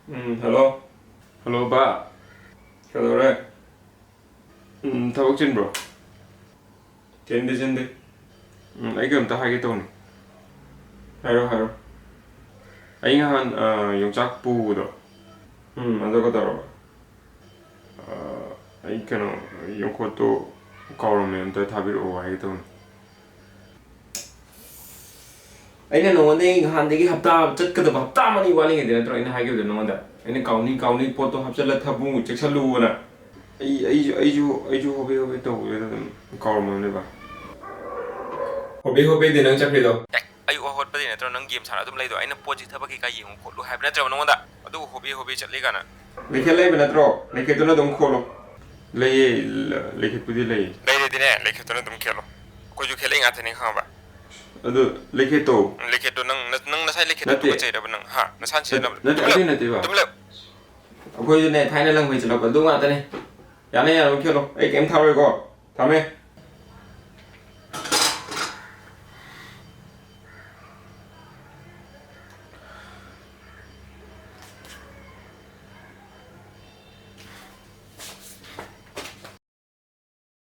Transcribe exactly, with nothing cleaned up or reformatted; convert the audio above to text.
ꯎꯝ, hello. Hello, ꯕꯥ꯫ ꯀꯩꯗꯧꯔꯦ? ꯎꯝ, ꯊꯕꯛ ꯆꯤꯟꯕ꯭ꯔꯣ? ꯆꯤꯟꯗꯦ, ꯆꯤꯟꯗꯦ꯫ ꯎꯝ, ꯑꯩ ꯀꯩꯅꯣꯝꯇ ꯍꯥꯏꯒꯦ ꯇꯧꯅꯤ꯫ ꯍꯥꯏꯔꯣ, ꯍꯥꯏꯔꯣ꯫ ꯑꯩ ꯅꯍꯥꯟ, ꯑ, ꯌꯣꯡꯆꯥꯛ ꯄꯨꯕꯗꯣ꯫ ꯎꯝ, ꯑꯗꯨ ꯀꯩꯗꯧꯔꯕ? ꯑ, ꯑꯩ ꯀꯩꯅꯣ, ꯌꯣꯡꯈꯣꯠꯇꯣ ꯀꯥꯎꯔꯝꯃꯦ, ꯑꯝꯇ ꯊꯥꯕꯤꯔꯛꯑꯣ ꯍꯥꯏꯒꯦ ꯇꯧꯅꯤ꯫ ꯑꯩꯅ ꯅꯉꯣꯟꯗ ꯅꯍꯥꯟꯗꯒꯤ ꯍꯞꯇꯥ, ꯆꯠꯀꯗꯕ ꯍꯞꯇꯥ ꯑꯃ ꯑꯅꯤ ꯋꯥꯠꯂꯤꯉꯩꯗ ꯅꯠꯇ꯭ꯔꯣ ꯑꯩꯅ ꯍꯥꯏꯈꯤꯕꯗꯣ ꯅꯉꯣꯟꯗ? ꯑꯩꯅ ꯀꯥꯎꯅꯤ, ꯀꯥꯎꯅꯤ, ꯄꯣꯠꯇꯣ ꯍꯥꯞꯆꯜꯂ ꯊꯝꯃꯨ, ꯆꯦꯛꯁꯜꯂꯨꯅ꯫ ꯑꯩ, ꯑꯩꯁꯨ, ꯑꯩꯁꯨ, ꯑꯩꯁꯨ ꯍꯣꯕꯦ ꯍꯣꯕꯦ ꯇꯧꯕꯗꯨꯗ ꯑꯗꯨꯝ ꯀꯥꯎꯔꯝꯃꯕꯅꯦ, ꯕꯥ꯫ ꯍꯣꯕꯦ ꯍꯣꯕꯦꯗꯤ ꯅꯪ ꯆꯠꯈ꯭ꯔꯤꯗꯣ? ꯑꯦ, ꯑꯌꯨꯛ ꯍꯧꯒꯠꯄꯗꯩ ꯅꯠꯇ꯭ꯔꯣ ꯅꯪ ꯒꯦꯝ ꯁꯥꯟꯅ ꯑꯗꯨꯝ ꯂꯩꯗꯣ? ꯑꯩꯅ ꯄꯣꯠ ꯆꯩ ꯊꯕꯛ ꯀꯩꯀꯥ ꯌꯦꯡꯉꯨ ꯈꯣꯠꯂꯨ ꯍꯥꯏꯕ ꯅꯠꯇ꯭ꯔꯕ ꯅꯉꯣꯟꯗ? ꯑꯗꯨꯕꯨ ꯍꯣꯕꯦ ꯍꯣꯕꯦ ꯆꯠꯂꯤ ꯀꯥꯏꯅ꯫ ꯂꯩꯈꯦꯠ ꯂꯩꯕ ꯅꯠꯇ꯭ꯔꯣ? ꯂꯩꯈꯦꯠꯇꯨꯅ ꯑꯗꯨꯝ ꯈꯣꯠꯂꯣ꯫ ꯂꯩꯌꯦ, ꯂ-, ꯂꯩꯈꯦꯠꯄꯨꯗꯤ ꯂꯩꯌꯦ꯫ ꯂꯩꯔꯗꯤꯅꯦ, ꯂꯩꯈꯦꯠꯇꯨꯅ ꯑꯗꯨꯝ ꯈꯦꯠꯂꯣ꯫ ꯑꯩꯈꯣꯏꯁꯨ ꯈꯦꯠꯂꯛꯏ ꯉꯥꯛꯇꯅꯤ, ꯈꯪꯉꯕ? ꯑꯗꯨ ꯂꯩꯈꯦꯠꯇꯣ꯫ ꯎꯝ, ꯂꯩꯈꯦꯠꯇꯣ ꯅꯪ, ꯅ-, ꯅꯪ ꯅꯁꯥꯏ ꯂꯩꯈꯦꯠꯇꯣ ꯅꯠꯇꯦ꯫ ꯇꯨꯀꯠꯆꯩꯔꯕ ꯅꯪ? ꯍꯥ? ꯅꯁꯥꯅ ꯁꯤꯖꯤꯟꯅꯕ? ꯅꯠꯇꯦ, ꯇꯨꯃꯤꯟ ꯂꯩꯌꯨ꯫ ꯑꯗꯨꯏ ꯅꯠꯇꯦꯕ꯫ ꯇꯨꯃꯤꯟ ꯂꯩꯌꯨ꯫ ꯑꯩꯈꯣꯏꯁꯨꯅꯦ, ꯊꯥꯏꯅ ꯂꯪꯐꯩ ꯆꯠꯂꯛꯄ ꯑꯗꯨ ꯉꯥꯛꯇꯅꯦ꯫ ꯌꯥꯅꯤ, ꯌꯥꯅꯤ, ꯑꯗꯨꯝ ꯈꯦꯠꯂꯣ꯫ ꯑꯩ ꯀꯩꯝ ꯊꯥꯔꯣꯏꯀꯣ꯫ ꯊꯝꯃꯦ꯫